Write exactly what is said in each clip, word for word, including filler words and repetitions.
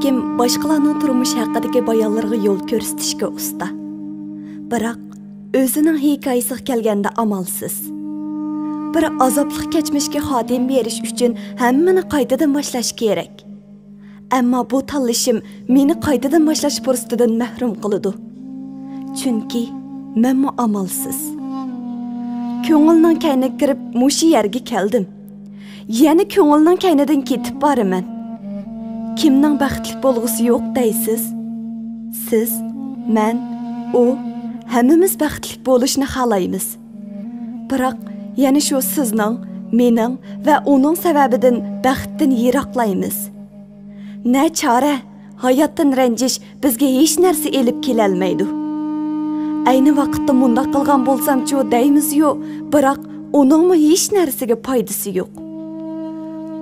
كىم باشقىلارنىڭ تۇرمۇشى ھەققىدىكى بايانلىرىغا يول كۆرسىتىشكە ئۇستا. بىراق، ئۆزىنىڭ ھېكايىسىغا كەلگەندە ئامالسىز. بىر ئازابلىق كەچمىشكە خاتىمە بېرىش ئۈچۈن ھەممىنى قايتىدىن باشلاش كېرەك. ئەمما بۇ تاللىشىم مېنى قايتىدىن باشلاش پۇرسىتىدىن مەھرۇم قىلىدۇ. چۈنكى مەنمۇ ئامالسىز. كۆڭۈلنىڭ كەينىگە كىرىپ مۇشۇ يەرگە كەلدىم. يەنە كۆڭۈلنىڭ كەينىدىن كېتىپ بارىمەن. كىمنىڭ بەختلىك بولغۇسى يوق دەيسىز؟ سىز، مەن، ئۇ، ھەممىمىز بەختلىك بولۇشنى خالايمىز. بىراق يەنە شۇ سىزنىڭ، مېنىڭ ۋە ئۇنىڭ سەۋەبىدىن بەختتىن يىراقلايمىز. نە چارە، ھاياتتىن رەنجىش بىزگە ھېچ نەرسە ئېلىپ كېلەلمەيدۇ. ئەينى ۋاقىتتا مۇنداق قىلغان بولسامچۇ دەيمىزيۇ، بىراق ئۇنىڭمۇ ھېچ نەرسىگە پايدىسى يوق.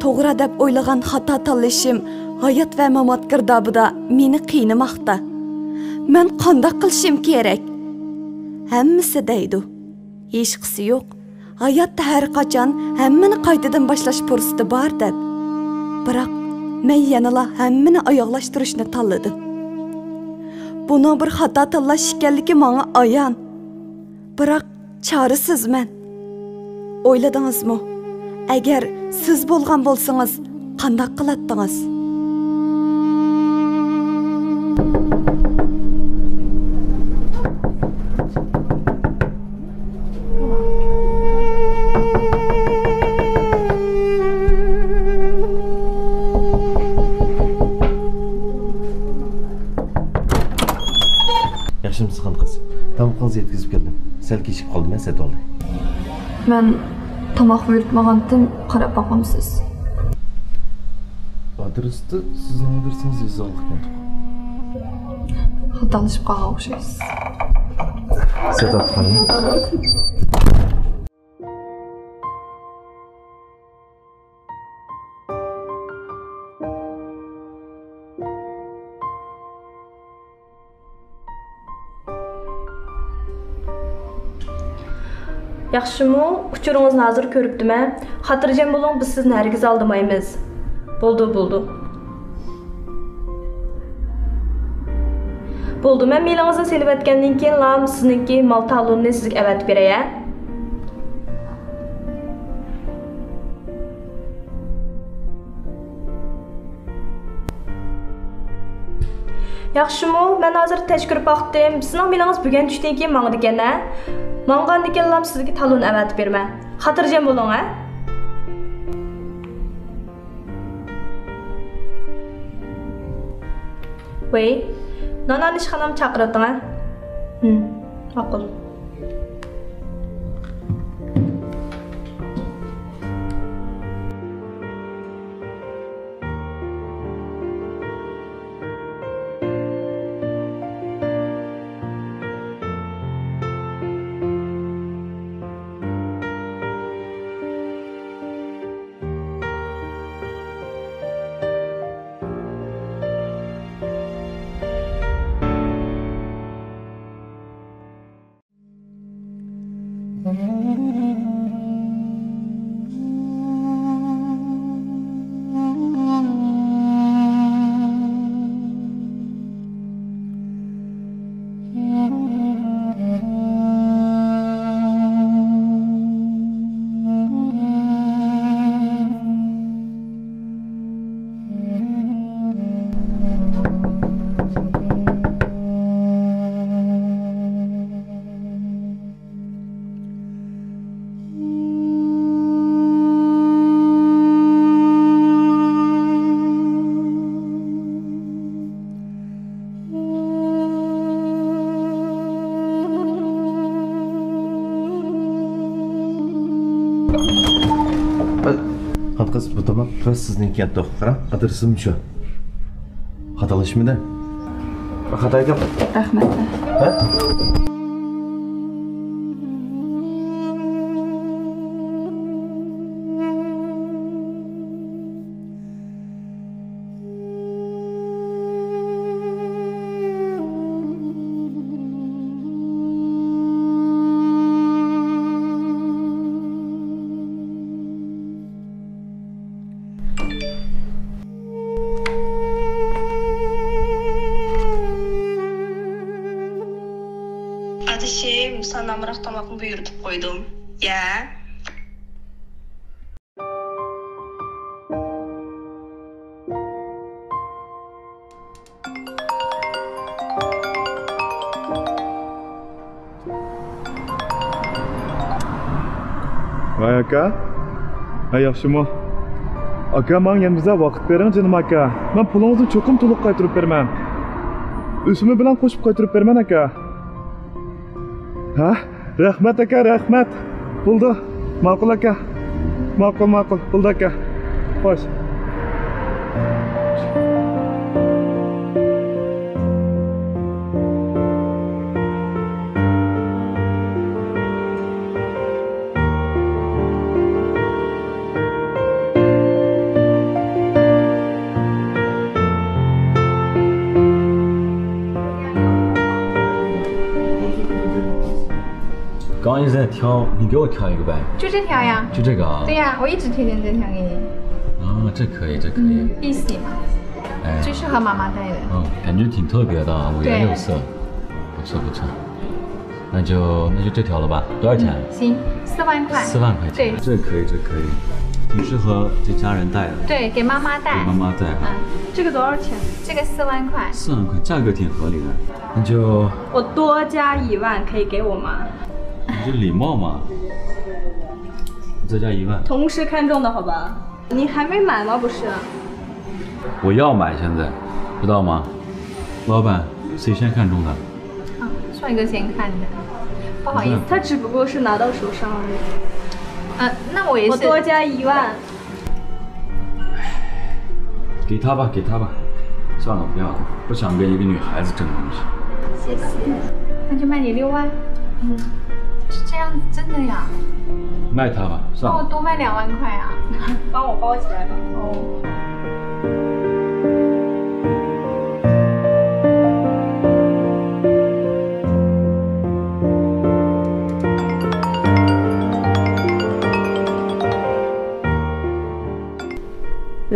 توغرا دەپ ئويلىغان خاتا تاللىشىم ھايات ۋە مامات گىردابىدا مېنى قىينىماقتا. مەن قانداق قىلىشىم كېرەك؟ ھەممىسى دەيدۇ. ھېچقىسى يوق. ھاياتتا ھەر قاچان ھەممىنى قايتىدىن باشلاش پۇرسىتى بار دەپ. بىراق مەن يەنىلا ھەممىنى ئاياغلاشتۇرۇشنى تاللىدىم. بۇنىڭ بىر خاتا تاللاش ئىكەنلىكى ماڭا ئايان. بىراق چارىسىزمەن. ئويلىدىڭىزمۇ؟ ئەگەر سىز بولغان بولسىڭىز، قانداق قىلاتتىڭىز؟ ياخشىمۇسىز، خانقىز؟ تامىقىڭىزنى يەتكۈزۈپ كەلدىم. سەل كېچىكىپ قالدىم، ھە، سەتىۋالدى. مەن تاماق بۇيرۇتمىغانتىم، قاراپ باقامسىز؟ ئادرېستە سىزنىڭ ئادرېسىڭىزنى يېزىۋالغان ئىكەنتۇق. خاتالىشىپ قالغان ئوخشايسىز. سەتات خانىم. ياخشىمۇ؟ ئۇچۇرىڭىزنى ھازىر كۆرۈپتىمەن. خاتىرجەم بولۇڭ، بىز سىزنى ھەرگىز ئالدىمايمىز. بولدى، بولدى. بولدى، مەن مېلىڭىزنى سېلىۋەتكەندىن كېيىنلا سىزنىڭكى مال تالونىنى سىزگە ئەۋەتىپ بېرەي، ھە؟ ياخشىمۇ؟ مەن ھازىر تەشكۈر باقتىم. سىزنىڭ مېلىڭىز بۈگۈن چۈشتىن كېيىن ماڭىدىكەن، ھە؟ ماڭغاندىكىنلا سىزگە تالون ئەۋەتىپ بېرىمەن. خاتىرجەم بولۇڭ، ھە؟ ۋەي، نانان ئىشخانام چاقىرىۋاتىڭ، ھە؟ ھىم، ماقۇل. خانقىز، بۇ تاماق راست سىزنىڭكى ئەتتۇق. قاراڭ، ئادرېسىم شۇ. خاتالاشمىدى؟ خاتا ئىكەن. رەھمەت. ھە؟ ساڭا ئامراق تاماقنى بۇيرۇتۇپ قويدۇم. يە. ۋاي ئاكا. ھەي، ياخشىمۇ؟ ئاكا، ماڭا يەنە بىزەر ۋاقىت بېرىڭ جېنىم ئاكا. مەن پۇلىڭىزنى چوقۇم تولۇق قايتۇرۇپ بېرىمەن. ئۆسۈمى بىلەن قوشۇپ قايتۇرۇپ بېرىمەن ئاكا. ھە؟ رەھمەت ئاكا، رەھمەت. بولدى. ماقۇل ئاكا. ماقۇل، ماقۇل. بولدى ئاكا. خوش. 刚刚一直在挑，你给我挑一个呗。就这条呀。就这个啊。对呀，我一直推荐这条给你。啊，这可以，这可以。嗯，碧玺嘛，哎，最适合妈妈戴的。嗯，感觉挺特别的啊，五颜六色，对。不错不错。那就那就这条了吧，多少钱？嗯，行，四万块。四万块钱，对。这可以，这可以，挺适合这家人戴的。对，给妈妈戴。给妈妈戴哈。嗯，这个多少钱？这个四万块。四万块，价格挺合理的。那就我多加一万，可以给我吗？你这礼貌嘛，再加一万。同时看中的好吧？你还没买吗？不是。我要买，现在，知道吗？老板，谁先看中的？啊，帅哥先看的，不好意思。他只不过是拿到手上而已。呃，那我也是。我多加一万。给他吧，给他吧，算了，不要了，不想跟一个女孩子争东西。谢谢。那就卖你六万。嗯，是这样子，真的呀？卖他吧，算了。帮我多卖两万块啊。帮我包起来吧。哦。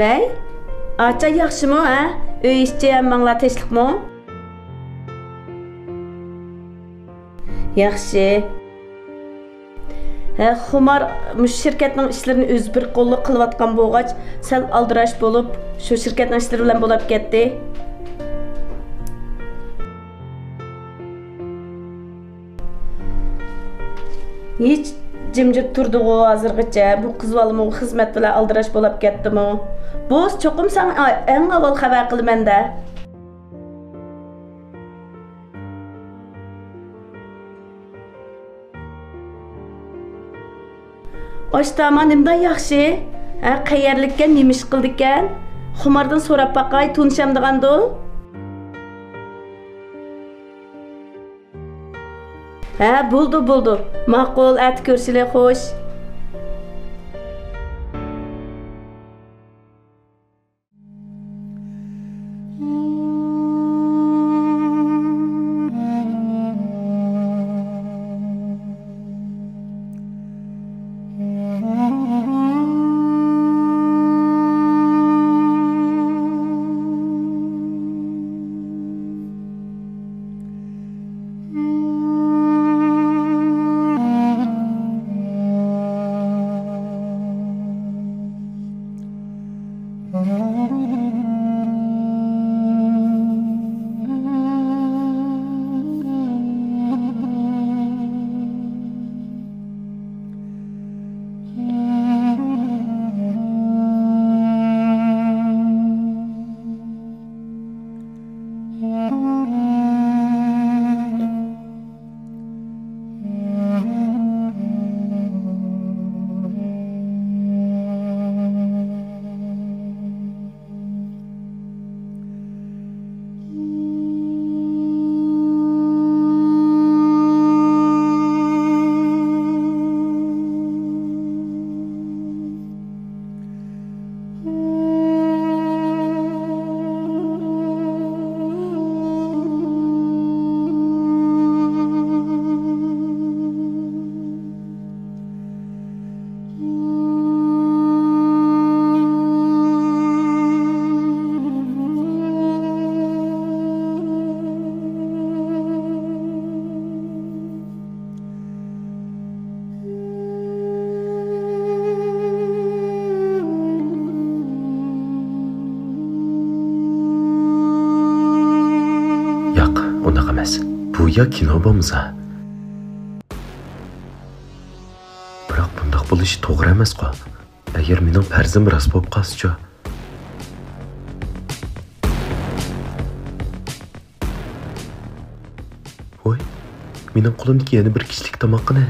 ۋەي، ئاچا ياخشىمۇ، ھە؟ ئۆي ئىچى ھەممىڭلار تىنچلىقمۇ؟ ياخشى. ھە، خۇمار مۇشۇ شىركەتنىڭ ئىشلىرىنى ئۆزى بىر قوللۇق قىلىۋاتقان بولغاچ، سەل ئالدىراش بولۇپ، شۇ شىركەتنىڭ ئىشلىرى بىلەن بولاپ كەتتى. ھېچ جىمجىت تۇردىغۇ ھازىرغىچە؟ بۇ قىز بالىمۇ خىزمەت بىلەن ئالدىراش بولاپ كەتتىمۇ؟ بولسا چوقۇم ساڭا ئەڭ ئاۋۋال خەۋەر قىلىمەن-دە. ئاشتاما نېمىدەك ياخشى؟ ھە، قەيەرلىككەن، نېمە ئىش قىلىدىكەن؟ خۇماردىن سوراپ باقاي، تونۇشامدىغاندۇ؟ ھە، بولدى، بولدى. ماقۇل، ئەتە كۆرۈشىلى، خوش. ئۇنداق ئەمەس. بۇ يا كىنو بولمىسا. بىراق بۇنداق بولۇشى توغرا ئەمەسقۇ. ئەگەر مېنىڭ پەرىزىم راست بولۇپ قالسىچۇ؟ ھوي، مېنىڭ قولۇمدىكى يەنە بىر كىشىلىك تاماق قېنى؟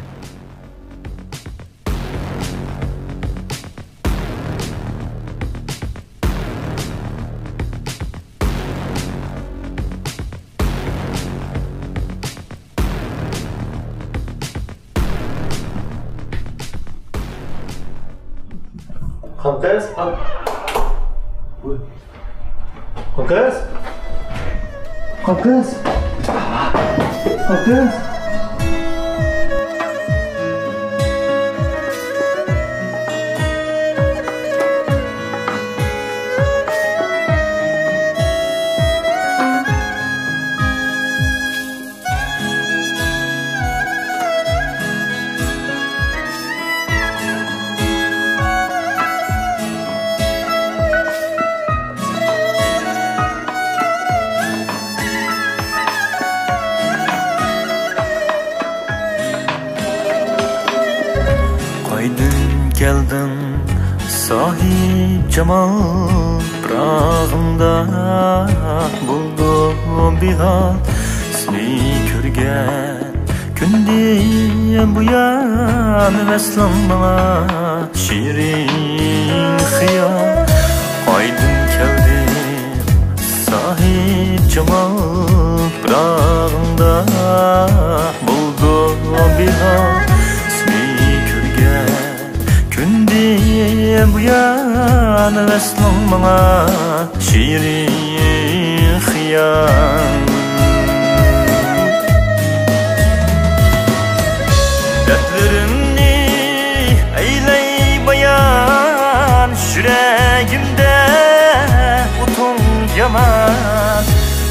خانقىز! خانقىز! خانقىز! خانقىز! قايدىن كەلدىڭ ساھىبجامال، پىراغىڭدا بولدۇم بىھال. سېنى كۆرگەن كۈندىن بۇيان، ۋەسلىڭ ماڭا شېرىن خىيال. قايدىن كەلدىم ساھىبجامال، پىراغىڭدا بولدۇم بىھال. سېنى كۆرگەن كۈندىن بۇيان، ۋەسلىڭ ماڭا شېرىن خىيال. دەردلىرىمنى ئەيلەي بايان، يۈرەگىمدە ئوتۇڭ يامان.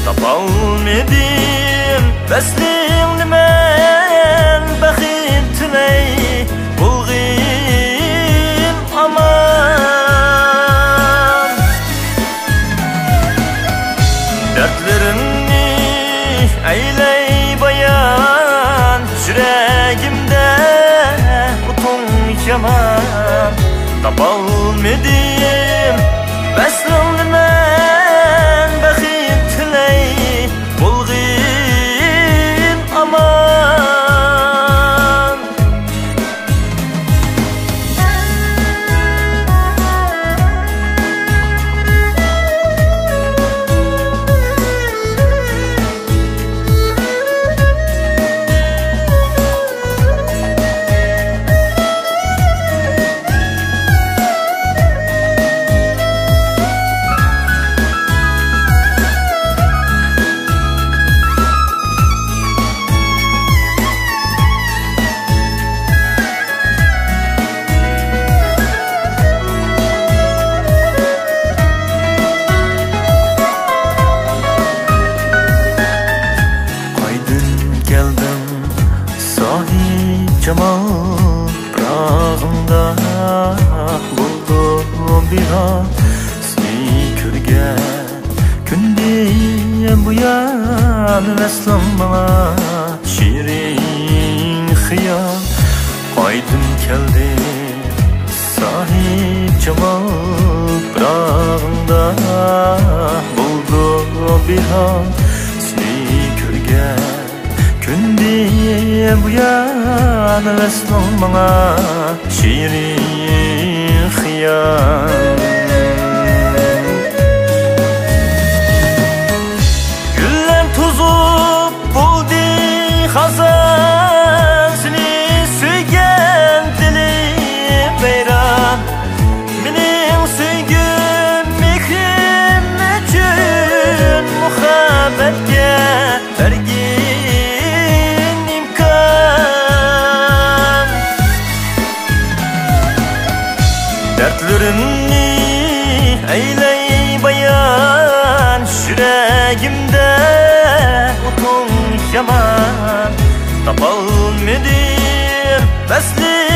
تاپالمىدىم ۋەسلىڭنى مەن، بەخت تىلەي بولغىن ئامان. دەردلىرىمنى ئەيلەي بايان، يۈرەگىمدە ئوتۇڭ يامان. تاپالمىدىم ۋەسلىڭنى مەن، بەخت تىلەي بولغىن ئامان. قايدىن كەلدىڭ ساھىبجامال، پىراغىڭدا بولدۇم بىھال. سېنى كۆرگەن كۈندىن بۇيان، ۋەسلىڭ ماڭا شېرىن خىيال. قايدىم كەلدىم ساھىبجامال، پىراغىڭدا بولدۇم بىھال. سېنى كۆرگەن كۈندىن بۇيان، ۋەسلىڭ ماڭا شېرىن خىيال. گۈللەر توزۇپ بولدى خازان، سېنى سۆيگەن دىلىم ۋەيران. مېنىڭ سۆيگۈم، مېھرىم ئۈچۈن مۇھەببەتكە بەرگىن ئىمكان. دەردلىرىمنى ئەيلەي بايان، يۈرەگىمدە ئوتۇڭ يامان. تاپالمىدىم ۋەسلىڭ